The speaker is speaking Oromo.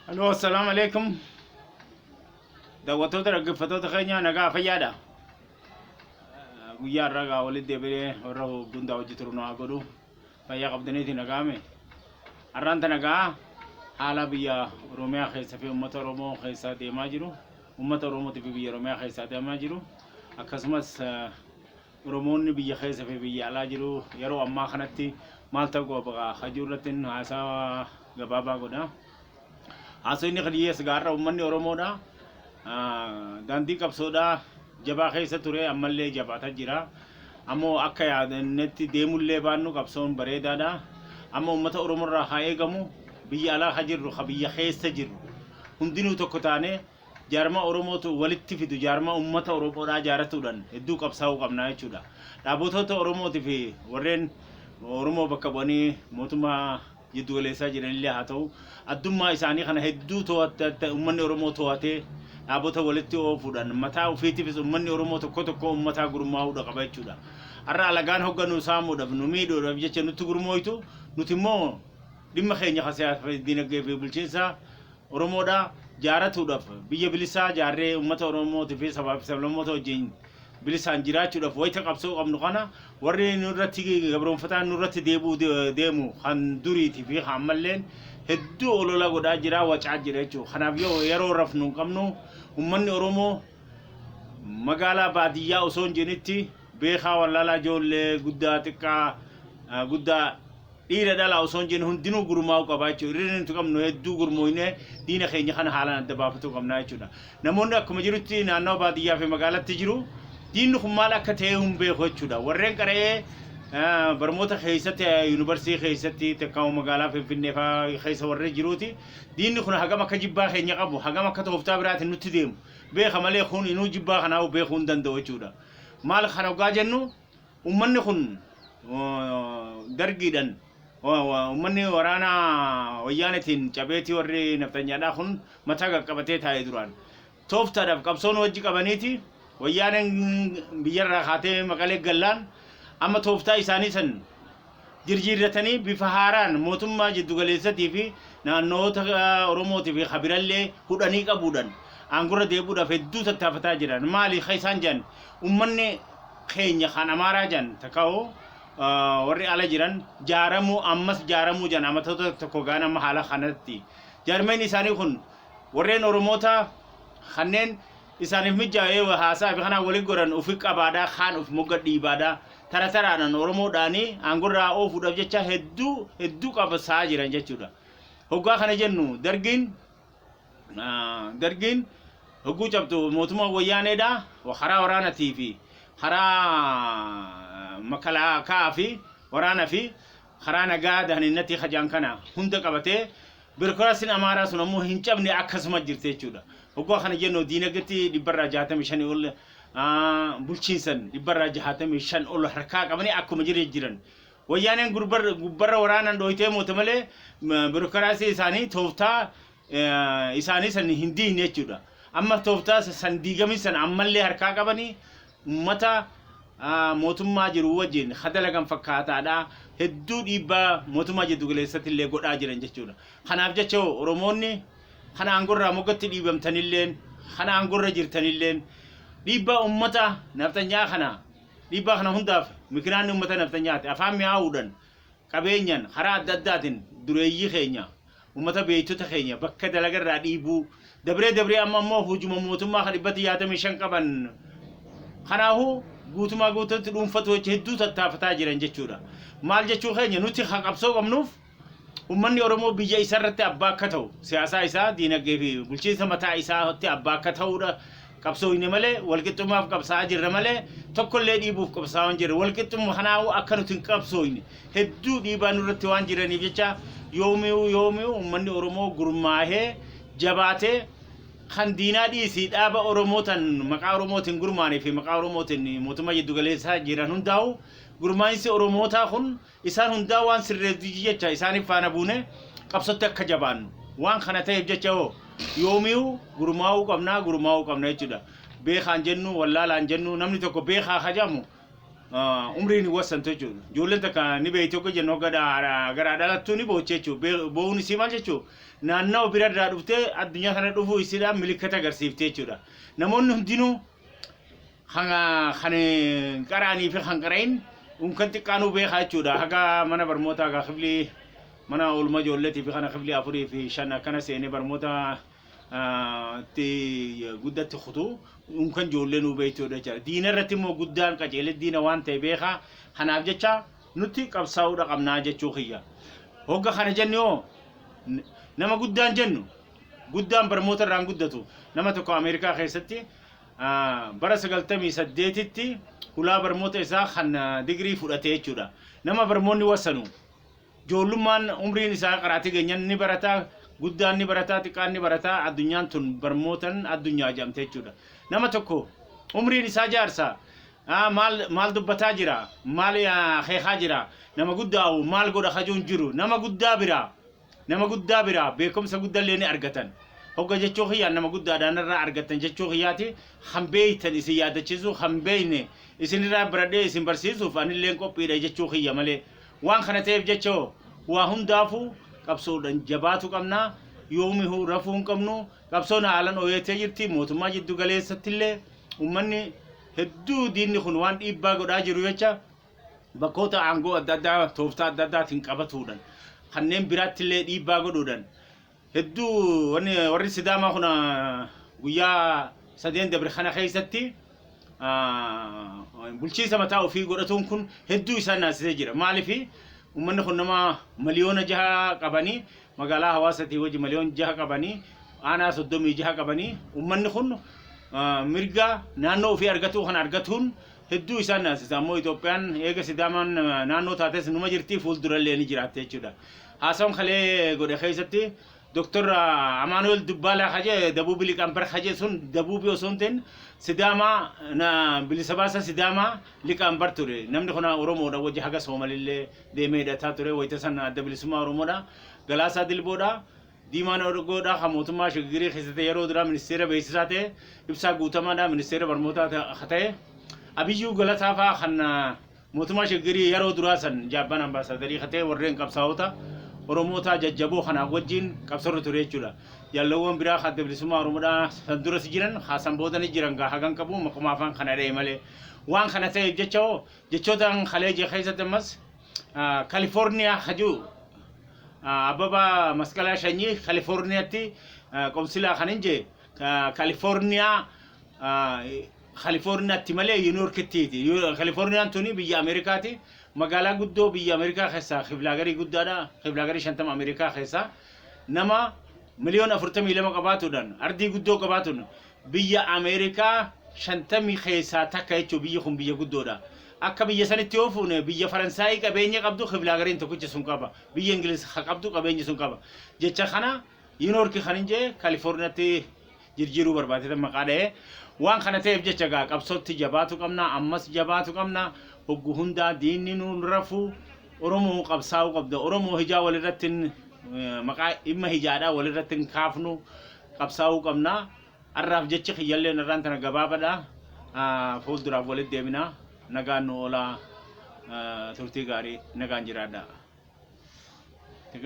Aloo, assalaamu alaikum. Daawwattoota dhaggeeffattoota keenya nagaa fayyaadha. Guyyaa har'aa gaa walitti deebi'ee warra hundaa hojii turu nu haa godhu. Fayyaa qabdaniiti nagaame. Har'aan tana gaa haala biyya Oromiyaa keessa fi uummata Oromoo keessa deemaa jiru. Uummata Oromootii fi biyya Oromiyaa keessa deemaa jiru. Akkasumas Oromoonni biyya keessa fi biyya alaa jiru yeroo ammaa kanatti maal ta'uu qaba hajuu irratti haasaa gabaabaa godha. Haasofni kiyyees gaarra uummanni Oromoodha. Daandii qabsoodha jabaa keessa ture ammallee jabaataa jira. Ammoo akka yaadannetti deemullee baannu qabsoon bareedaadha. Amma uummata Oromoorraa haa eegamu biyya alaa ha jirru ha biyya keessa jirru hundinuu tokko taane jaarmaa Oromootu walitti fidu jaarmaa uummata Oromoodhaa jaaratuudhaan hedduu qabsaa'uu qabna jechuudha. Dhaabbotoota Oromootii fi warreen Oromoo bakka bu'anii mootummaa jiddu galeessaa jiranillee haa ta'u addummaa isaanii kana hedduu uummanni Oromoo to'atee dhaabbota walitti oofuudhaan mataa ofiitiifis uummanni Oromoo tokko tokko uummataa gurmaa'uudha qaba jechuudha. Har'a alagaan hogganu saamuudhaaf nu miidhuudhaaf jecha nutti gurmooytu nuti immoo dhimma keenya kan siyaasa dinagdee fi bulchiinsa Oromoodhaa jaaratuudhaaf biyya bilisaa jaarree uummata Oromootii fi sabaa fi sablammoota wajjin bilisaan jiraachuudhaaf wayita qabsoo qabnu kana warri nurratti gabroonfataan nurratti deebi'uu deemu kan duriitii fi kan ammalleen hedduu olola godhaa jira wacaa jira jechuudha. Kanaaf yoo yeroo rafnu hin qabnu uummanni Oromoo magaalaa baadiyyaa osoo hin jinitti beekaa wallaalaa ijoollee guddaa xiqqaa guddaa dhiira dhalaa osoo hin jenne hundinuu gurmaa'uu qaba jechuudha. Hirrina nuti qabnu hedduu gurmooynee diina keenya kana haalaan adda baafatuu qabna jechuudha. Namoonni akkuma jirutti naannawa baadiyyaa fi magaalatti jiru diinni kun maal akka ta'e hin beeku jechuudha. Warreen qara'ee barmoota keessatti yuunivarsiitii keessatti takkaa'u magaalaa Finfinnee fa'aa keessa warreen jiruuti. Diinni kun hagam akka jibbaa keenya qabu hagam akka tooftaa biraatiin nutti deemu beeka malee kun inuu jibbaa kanaa beekuu hin danda'u jechuudha. Maal kana hoggaa jennu Ummanni kun dargiidhan ummanni waraana wayyaanetiin cabeetii warri naftanyaadhaa kun mataa qaqqabatee taa'e duraan. Tooftaadhaaf qabsoon wajji qabaniiti wayyaaneen biyyarraa kaatee maqalee gallaan amma tooftaa isaanii san jirjiirratanii bifa haaraan mootummaa jiddugaleessatii fi naannoota Oromootii fi kabirallee hudhanii qabuudhaan aangorra deebi'uudhaaf hedduu tattaafataa jiran. Maali ka isaan jedhan ummanni keenya kan Amaaraa jan taka'u warri ala jiran jaaramuu ammas jaaramuu jan amatoota tokko gaan amma haala kanatti jaarmeen isaanii kun warreen Oromoota kanneen isaaniif mijaa'ee haasaa fi kanaan waliin godhan ufi qabaadhaa kaan uf mogga dhiibaadhaa tara taraadhaan Oromoodhaanii aangorraa oofuudhaaf jecha hedduu hedduu qabsaa jiran jechuudha. Hoggaa kana jennu dargiin Dargiin hogguu cabtu mootummaan wayyaaneedha karaa waraanatii fi karaa makalaakaa fi waraana fi karaa nagaa dahaninnatii kajaan kana hunda qabatee biirokiraasiin Amaaraa sun ammoo hin cabne akkasuma jirti jechuudha. Hogguu kana jennu diinagdeetti 65% ol bulchiinsan 65% ol harkaa qabanii akkuma jiran. Wayyaaneen gubbarra waraanaan dhooytee moote malee biirokiraasii isaanii tooftaa isaanii san hin diigne jechuudha. Amma tooftaa san diigamin san ammallee harkaa qabanii uummata mootummaa jiru wajjin hadalagan fakkaataadha. Hedduu dhiibbaa mootummaa jiddu galeessatti illee godhaa jiran jechuudha. Kanaaf jecha Oromoonni kana aangorraa moggatti dhiibamtanilleen kana aangorra jirtanilleen dhiibbaa uummata nafxanyaa kana dhiibbaa kana hundaaf mikinaanni uummata nafxanyaati afaan mi'aawuudhaan qabeenyan karaa adda addaatiin dureeyyii keenya ummata beektota keenya bakka dalagarraa dhiibuu dabree dabree amma ammoo hujuma mootummaa kan 65 qaban kanaafuu guutumaa guututti dhuunfatu jecha hedduu tattaafataa jiran jechuudha. Maal jechuu keenya nuti kan qabsoo qabnuuf ummanni Oromoo biyya isaa irratti abbaa akka ta'u siyaasaa isaa diinagdee fi bulchiinsa mataa isaatti abbaa akka ta'uudha qabsooyne malee walqixxummaaf qabsaa'aa jirra malee tokkollee dhiibuuf qabsaa'aa hin jirre walqixxummaa kanaafuu akka nuti hin qabsooyne hedduu dhiibaa nurratti waan jiraniif jecha yoomiyuu yoomiyuu uummanni Oromoo gurmaahee jabaatee kan diinaa dhiisii dhaaba Oromoo tan maqaa Oromootiin gurmaanii fi maqaa Oromootiin mootummaa jiddugaleessaa jiran hundaa'u gurmaa'insi Oromootaa kun isaan hundaa waan sirreessu jecha isaaniif faana buune qabsotti akka jabaannu waan kana ta'eef jecha hoo yoomiyuu gurmaa'uu qabna jechuudha. Beekaan jennu wallaalaan jennu namni tokko beekaa hajamu Umriin hin wassantu jechuudha. Ijoolleen takka ni beekti hogga jennu hogga garaa dhalattuu ni boochi jechuudha. Boo'uun isii maal jechuudha? Naannawa bira irraa dhuftee addunyaa kana dhufuu isiidhaan milikkata agarsiifte jechuudha. Namoonni hundinuu kan kan qara'anii fi kan qara'in unkan xiqqaanuu beekaa jechuudha. Haga mana barnootaa haga kiflii mana oolmaa ijoolleetii fi kana kiflii 4 fi 5 akkana seenee barnoota itti guddatti kutu unkan ijoollee nuu beektuudha jechuudha. Diina irratti immoo guddaan qajeelee diina waan ta'e beekaa. Kanaaf jecha nuti qabsaa'uudha qabnaa jechuu kiyya. Hogga kana jennu hoo nama guddaan jennu guddaan barmoota irraan guddatu. Nama tokko Ameerikaa keessatti bara 98tti hulaa barmoota isaa kan digirii fudhate jechuudha. Nama barmoonni wassanu ijoollummaan umriin isaa qaraatii geenyan ni barataa, guddaan ni barataa, xiqqaan ni barataa. Addunyaan tun barmootan addunyaa jedhamte jechuudha. Nama tokko umriin isaa jaarsa maal maal dubbataa jira, maal keekaa jira, nama guddaa'u maal godha kajuun jiru, nama guddaa biraa beekumsa guddallee ni argatan. Hogga jechuu kiyyaan nama guddaadhaan irraa argatan jechuu kiyyaati. Kan beeytan isin yaadachiisuu, kan beeyne isinirraa baradhee isin barsiisuuf anilleen qophiidha jechuu kiyya malee. Waan kana ta'eef jecha waa hundaafuu qabsoodhaan jabaatu qabna. Yoomihuu rafuu hin qabnu. Qabsoon haalan ooyatee jirti. Mootummaa jiddu galeessattillee uummanni hedduu diinni kun waan dhiibbaa godhaa jiru jecha bakkoota aangoo adda addaa tooftaa adda addaatiin qabatuudhaan kanneen biraattillee dhiibbaa godhuudhaan hedduu wanni warri Sidaamaa kun guyyaa sadeen dabre kana keessatti bulchiinsa mataa ofii godhatuun kun hedduu isaan naasisee jira. Maaliif? Uummanni kun nama 6 miliyoona qabanii, magaalaa hawaasatii wajji 6 miliyoona qabanii, aanaa 36 qabanii, uummanni kun mirga naannoo ofii argatuu kan argatuun hedduu isaan naasisa. Ammoo Itoophiyaan eega Sidaamaan naannoo taates numa jirti, fuuldurallee ni jiraatte jechuudha. Haasawwan kalee godhe keessatti Dr. Amaanuel Dubbaalaa kaje Dabuubi Liqaanbar kaje sun Dabuubi osoo hin ta'in Sidaamaa na bilisa baasa Sidaamaa Liqaanbar ture. Namni kun Oromoodha, wajji haga Soomalillee deemee hidhataa ture. Wayita san Adda Bilisummaa Oromoodha. Galaasaa Dilboodha. Diimaa Nagoodha kan mootummaa Shigigirii keessatti yeroo duraa ministeera beeksisaa ta'e. Ibsaa Guutamaadha, ministeera barnootaa ta'e. Abiyyuu Galataa fa'aa kan mootummaa Shigigirii yeroo duraa san Jaappaan ambaasaadarii ta'e, warreen qabsaa'ota Oromootaa jajjaboo kanaa wajjin qabsorra ture jechuudha. Jaalawwan biraa kan Adda Bilisummaa Oromoodhaa san duras jiran haasan booda ni jiran gaa hagan qabu maquma afaan kana dha'e malee. Waan kana ta'eef jecha hoo jechoota kalee jee keessatti ammas Kaalifoorniyaa hajuu Abbabaa Masqalaa Shanyii Kaalifoorniyaatti qomsilaa kan hin jee Kaalifoorniyaa Kaalifoorniyaatti malee Yuuniyoorkittiiti. Kaalifoorniyaan tuni biyya Ameerikaati. Magaalaa guddoo biyya Ameerikaa keessaa kifilaagarii guddaadha. Kifilaagarii 50 Ameerikaa keessaa nama 42 miliyoona qabaatuudhaan ardii guddoo qabaatuun biyya Ameerikaa 50 keessaa takka jechuun biyyi kun biyya guddoodha. Akka biyya sanitti yoo fuune biyya Faransaayii qabeenya qabdu kifilaagariin tokkicha sun qaba. Biyya Ingiliz ha qabdu qabeenya sun qaba. Jecha kana Yuuniyoorki kan hin jee Kaalifoorniyaatti jirjiiruu barbaade maqaa dha'ee. Waan kana ta'eef jecha gaa qabsootti jabaatu qabna, ammas jabaatu qabna. Hoggu hundaa diinni nuun rafu. Oromoo qabsaa'uu qabda. Oromoo hijaa walirratti maqaa dhimma hijaadhaa walirratti hin kaafnu, qabsaa'uu qabna. Har'aaf jechi kiyyallee irraan tana gabaabadha. Fuulduraaf walitti deebina. Nagaan nu oolaa, turtii gaarii, nagaan jiraadha.